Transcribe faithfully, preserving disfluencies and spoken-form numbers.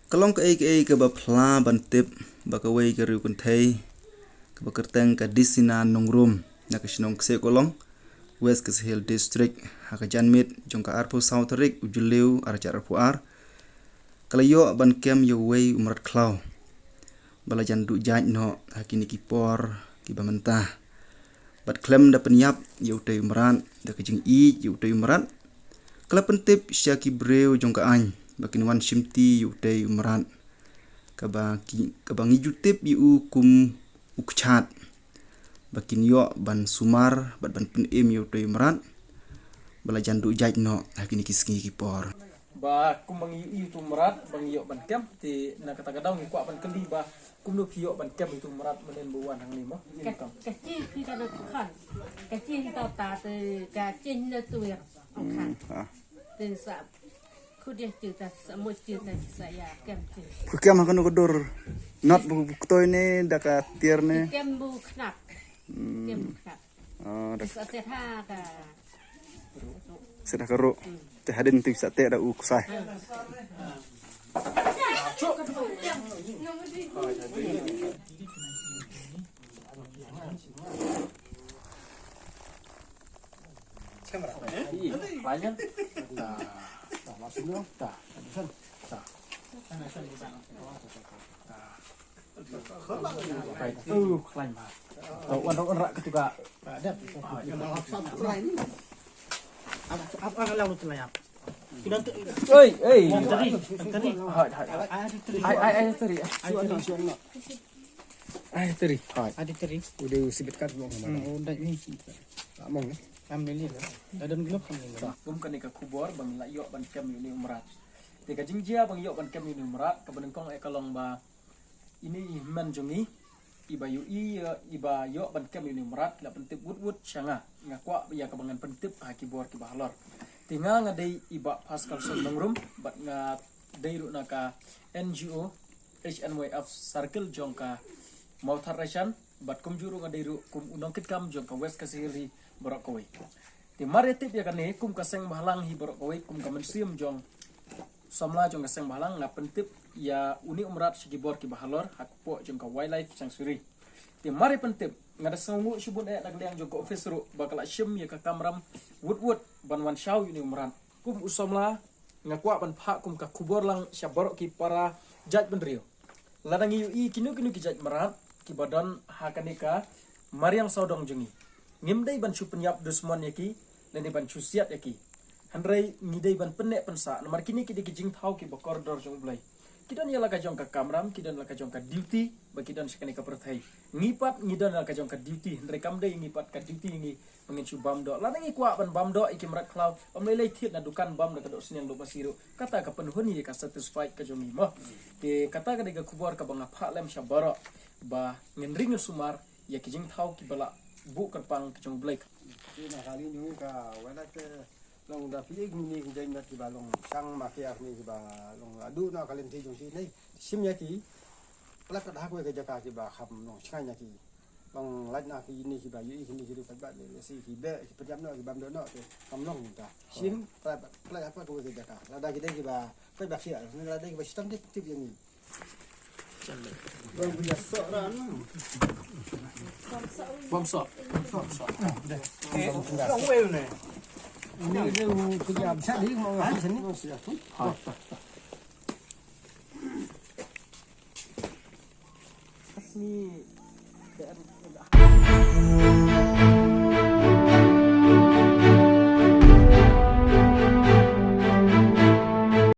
Ka long kaei kaei kaba phylla ban tip ba kawei ka riew kynthei kaba kyrteng ka Disina Nongrum na ka shnong Ksehkolong, West Khasi Hills District, ha ka janmiet jong ka arphew saw tarik u Jylliew arhajar arphew ar, ka la ïoh ban kem ïa uwei u mrad khlaw ba la jan duh jait noh ha kine ki por kiba mynta. Bad khlem da pynïap ïa utei u mrad, da ka jingïeit ïa utei u mrad, ka la pyntip sha ki briew jong ka aiñ ba kin wan shimti ïa utei u mrad, kaba ki, kaba ngi ju tip ïa u kum u kjat, ba kin ïoh ban sumar bad ban pynim ïa utei u mrad ba la jan duh jait noh ha kine ki sngi ki por. Ba kum ba ngi ïohi ïa utu u mrad ba ngi ïoh ban kem, te na kata ka daw ngi kwah ban kylli ba kumno phi ïoh ban kem ïa utu u mrad mynne ba u wan hangne mo? Ïa ka kam. Ka chi phi ka na khon. Ka chi to ta te ka chi na tu ya. Khon. Te sa khu dia chi ta sa mo chi ta sa ya kem chi. Phi kem ha kano ka dur? Nat bu ktoi ne da ka tiar ne? Kem bu khnap. Kem bu khnap. Oh, da. Sa set ha ka. Set ha ka ru. Te hadien te sa te da u ksai. Oi, oi. Hai, hai, hai, teri. Hai, teri. Hai. Adi teri. Udah sibit kat mo. Hmm, udah ni. Among. Alhamdulillah. Dah don glove alhamdulillah. Kum kane ka khubor ba ngi la ïoh ban kem ïa une u mrad. Te ka jingjia ba ngi ïoh ban kem ïa une u mrad, kaba nyngkong eh ka long ba ine i hynmen jong ngi iba ïohi, iba ïoh ban kem ïa une u mrad la pyntip wut wut sha nga. Nga kwah ïa kaba ngan pyntip ha ki bor kiba halor. Te nga nga dei i Bah Pascal Song Nongrum bad nga dei ruh na ka N G O H N Y F Circle jong ka Mawthadraishan, bad kumjuh ruh nga dei ruh kum u nongkitkam jong ka West Khasi Hills hi baroh kawei. Te mar ïa tip ïa kane, kum ka seng bhalang hi baroh kawei, kum ka mynsiem jong samla jong ka seng bhalang, nga pyntip ïa une u mrad sha ki bor kiba halor ha kpoh jong ka Wildlife Sanctuary. Te mar ïa pyntip, nga da sngewnguh shibun eh na ka liang jong ka office ruh ba ka la shim ïa ka kamram wut wut ban wan shaw ïa une u mrad. Kum u samla, nga kwah ban phah kum ka khubor lang sha baroh ki para jaitbynriew. Lada ngi ïohi kino kino ki jait mrad kiba don ha kane ka mariang sawdong jong ngi, ngim dei ban shu pynïap dusmon ïa ki lane ban shu siat ïa ki. Hynrei ngi dei ban pynneh pynsah namar kine ki dei ki jingthaw kiba kordor jong U Blei. Ki don ïa la ka jong ka kamram, ki don la ka jong ka duty ba ki don sha kane ka pyrthei. Ngi pat ngi don la ka jong ka duty, hynrei kam dei ngi pat ka duty ngi ba ngin shu bam doh. Lada ngi kwah ban bam doh ïa ki mrad khlaw, ym lei lei thied na dukan bam da ka dohsniang dohmasi ruh, kata ka pynhun ïa ka satisfied ka jong ngi mo. Te kata ka dei ka khubor kaba nga phah lem sha baroh ba ngin ring ngin sumar ïa ki jingthaw kiba la buh kyrpang ka jong U Blei. Ki na kali jong ngi ka wala te long da phi ïa ki mini ki jait mrad kiba long shang ma ki ar ni kiba long la duh na ka lynti jong ki nei. Shim ïa ki. Pla ka da ha kawei ka jaka kiba kham long shngaiñ ïa ki. Long lait na ki ni kiba ïohi ki ni ki ruh pat ba lei lei shi ki beh ki pynïap noh ki bam doh noh te kam long ta. Shim pla pla ha kawei ka jaka. Lada ki dei kiba pynïap ki ar ni lada kiba shitom te tip ïa ngi. Bom sok. Bom sok.